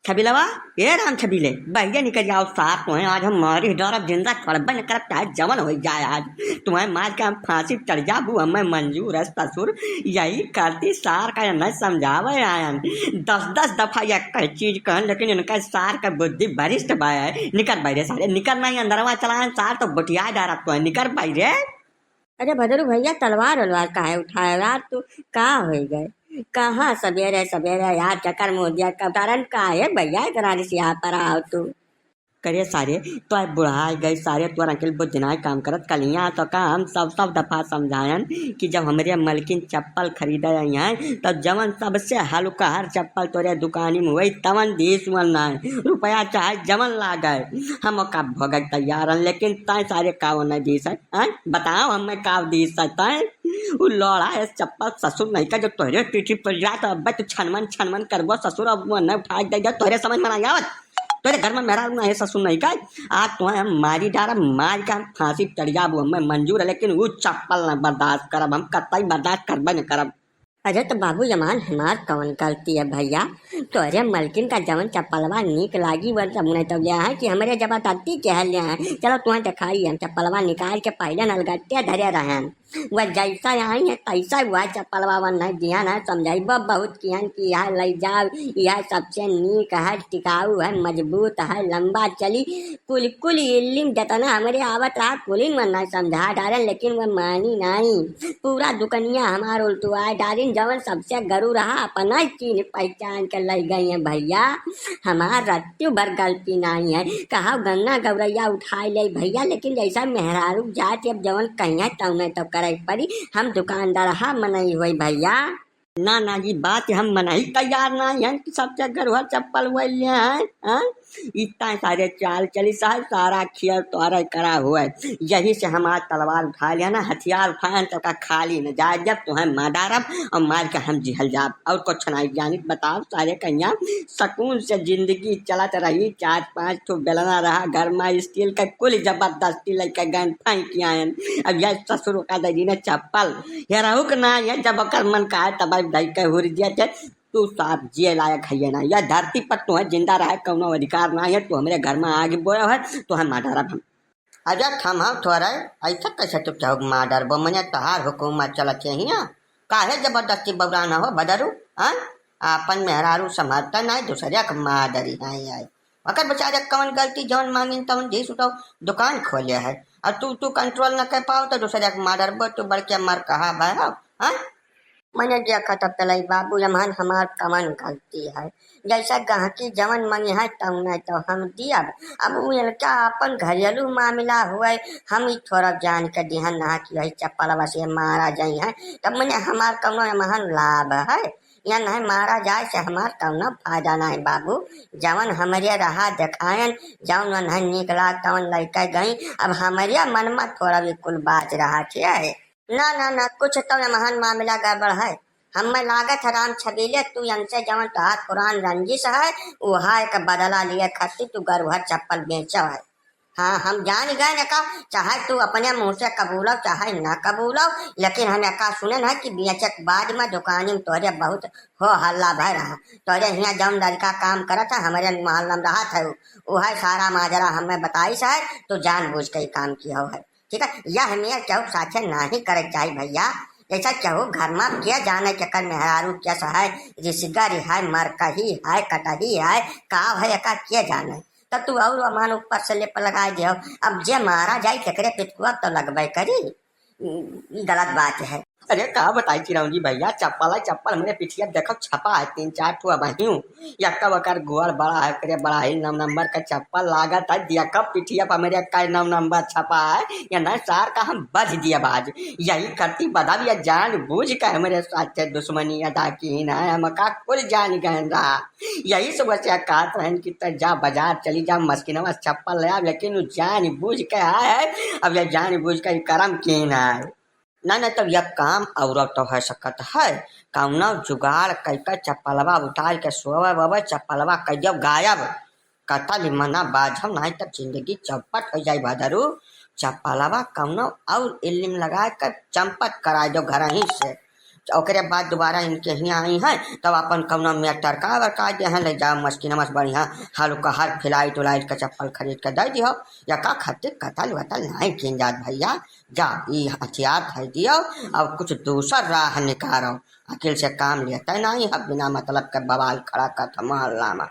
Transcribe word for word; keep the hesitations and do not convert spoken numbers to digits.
छबीलवा, ए राम छबीले, बहिरे निकरि आओ सार, तोहें आज हम मारी डारब, जिंदा छोड़बे न करब, चाहे जवन होइ जाए आज। तोहें मार के हम फांसी चढ़ जाबू, हमें मंजूर है ससुर, यही करती सार का नहीं समझावे आयन। दस दस दफा यह कह चीज कहन, लेकिन इनका सार का बुद्धि भ्रष्ट बा है। निकर बहिरे सारे, निकर नहीं अंदरवा चलायन, सार तो बुटिया डारब तोहें, निकर बहिरे। अरे भदरू भैया, तलवार वलवार काहे उठाए यार तू? का होइ गए? कहाँ सबेरे सबेरे यार चक्कर मुँह दिया, कटारन काहे भैया इतना रिसिया पर आओ तू? करे सारे, तो बुढ़ाए गए सारे, तोर अकिल बुद्धि नाय काम करत। कलिया तो का हम सब सब दफा समझायन कि जब हमरे मलकिन चप्पल खरीदे आई हैं, तब जवन सबसे हल्का हर चप्पल तोरे दुकानी में हुई, तवन दीस वन नाय, रुपया चाहे जवन लागे, हम ओका भोगे तैयार हन, लेकिन तय सारे काव नहीं दीस है। हैं? बताओ हमें काव दीस है तय? उ लोड़ा है चप्पल ससुर नहीं का, जो तोहरे पीठी पर जा तो अब तो छनमन छनमन करबो ससुर, अब वो न उठा दे दे, तोहरे समझ में नहीं आवत। तोहरे घर में मेहरारू नहीं है ससुर नहीं का, आज तोहें हम मारी डारब, मार के हम फांसी चढ़ जाबू, हमें मंजूर है, लेकिन उ चप्पल न बर्दाश्त करब, हम कतई बर्दाश्त करबे न करब। अरे तो बाबू जमान, हमार कौन गलती है भैया? तोहरे मलकिन का जवन चप्पलवा नीक लागी, वन सब नहीं तो लिया है कि हमरे जबरदस्ती के है लिया है। चलो तुम्हें दिखाई, हम चप्पलवा निकाल के पहले नलगट्टे धरे रहन, वह जैसा आई है तैसा हुआ चप्पलवा, वन नहीं दिया ना समझाई, ब-, बहुत कियन कि यह ले जाओ, यह सबसे नीक है, टिकाऊ है, मजबूत है, लंबा चली। कुल कुल इल्लिम जतना हमरे आवत रहा, कुलिन मन ना समझा डारन, लेकिन वह मानी नाई। पूरा दुकनिया हमार उल्टुआ डारिन, जवन सबसे गरु रहा, अपना ही चीन्ह पहचान के लई गई हैं भैया। हमार रत्ती भर गलती नाई है, कहा गंगा गौरैया उठाई ले भैया, लेकिन जैसा मेहरारू जात अब जवन कहिया तौने तो करे पड़ी, हम दुकानदार हा मनई होई भैया। ना, ना जी, बात हम मनही तैयार नाहीं हन कि सबसे गरुआ चप्पल वही लिए हैं, हैं? इतना सारे चाल चली साहब, सारा खेल तोरे करा हुआ है। यही से हम आज तलवार उठा लिया ना, हथियार उठाए हैं, तो का खाली न जाए, जब तुम्हें मार डारब और मार के हम जिहल जाब, और कुछ नहीं जानित। बताओ सारे कहिया, सुकून से जिंदगी चलत रही, चार पांच ठो बेलना रहा घर में, स्टील का कुल जबरदस्ती लेके गन फेंक आयन। अब यह ससुर का दे दी ना चप्पल, ये रहू के ना, ये जब ओकर मन का है, तब धई के हुर दिया थे। तू साफ जिए लायक है ये ना, यह धरती पर तुम्हें जिंदा रहे कौनो अधिकार ना है। तू हमरे घर में आग बोया है, तो हम मार डारब हम। अरे थम हम थोड़े, ऐसा कैसे तू चाहो मार डारबो? मने तोहार हुकूमत चलत है हियाँ, काहे जबरदस्ती बौरा ना हो बदरू? हाँ, आपन मेहरारू संभालता ना, दूसरे के मार डरी है। अगर बेचारे कवन गलती, जवन मांगिन तवन दीस, उठाओ दुकान खोले है, और तू, तू कंट्रोल न कर पाओ तो दूसरे के मार डरबो, तू बड़के मर कहा भाई हो, हाँ? मने देखा तो पहले बाबू जमान हमार कवन गलती है, जैसा गहकी जवन मंगी है तवन तो हम दियब। अब उ इनका अपन घरेलू मामला हुए, हम ही थोड़ा जान के दिहन ना कि यही चप्पलवा से मारा जाई है, तब मने हमार कौनो एमहन लाभ है? या नहीं मारा जाए से हमार कौनो फायदा नहीं बाबू। जवन हमरे रहा देखायन, जवन उन्हें नीक लाग तवन लइके गई। अब हमरे मन में थोड़ा भी कुल बात रहा थे। ना, ना, ना, कुछ तो एमहन मामला गड़बड़ है। हमें लागत है राम छबीले, तू इनसे जवन तोहार पुरान रंजिश है, उहा एक बदला लिए खातिर तू गरुहर चप्पल बेचो है। हाँ, हम जान गए न का, चाहे तू अपने मुंह से कबूलो, चाहे ना कबूलो, लेकिन हम एका सुने ना कि बेचे के बाद में दुकानी में तोरे बहुत हो हल्ला भय रहा। तोरे हियाँ जौन लड़का काम करत है, हमरे मोहल्ला में रहत है, उ-, उहे सारा माजरा हमें बताइस है, तो जानबूझ के ई काम किया है। ठीक है, यह हमें केहू साथे नाही करे के चाही भैया। ऐसा केहू घर में के जाने केकर मेहरारू कैसा है, रिसगरी है, मरकही है, कटही है, का है, एका के जाने। तब तू और अमान ऊपर से लेप लगा दियो। अब जे मारा जाई, तेकरे पितकुआ तो लगबे करी। ई गलत बात है। अरे का बताई चिरौंजी भैया, चप्पल है, चप्पल हमरे पिठिया देखो छपा है, तीन चार ठो अबहियो। यक्का बकर गोड़ बड़ा है, ओकरे बड़ा ही नौ नंबर का चप्पल लागत है, देखो पिठिया पर हमरे का नौ नंबर छपा है। या नहीं सार का हम बज दिया बाज। यही करती बदब या जान बूझ के हमरे साथे दुश्मनी अदा की ना, हम का कुल जान गए रहा। यही से वैसे कहत रहन कि त जा बाजार चली जा, मस्किनवा से चप्पल ले आव, लेकिन उ जान बूझ के आए है। अब यह जान बूझ के करम कीन है। ना, ना, तब यह काम औरत तो है सकत है, कौनो जुगाड़ कइके चप्पलवा उतार के सोवे वोवे, चप्पलवा कइयो गायब। कतल मना बाझम, नहीं तब जिंदगी चौपट हो जाई भदरू। चप्पलवा कौनो और इल्लिम लगा के चंपट करा दो घर ही से। ओकरे बाद दोबारा इनके हियाँ आई हैं, तब अपन कौनो मेटर का वर का दे हैं, ले जाओ मस्किन मस बढ़िया, हालू का हर फ्लाइट उलाइट का चप्पल खरीद के दे दियो, या का खातिर कतल वतल नहीं किन जात भैया, जा ई हथियार धर दियो, अब कुछ दूसर राह निकारो, अकिल से काम लेते नहीं, अब बिना मतलब के बवाल खड़ा करत मोहल्ला में।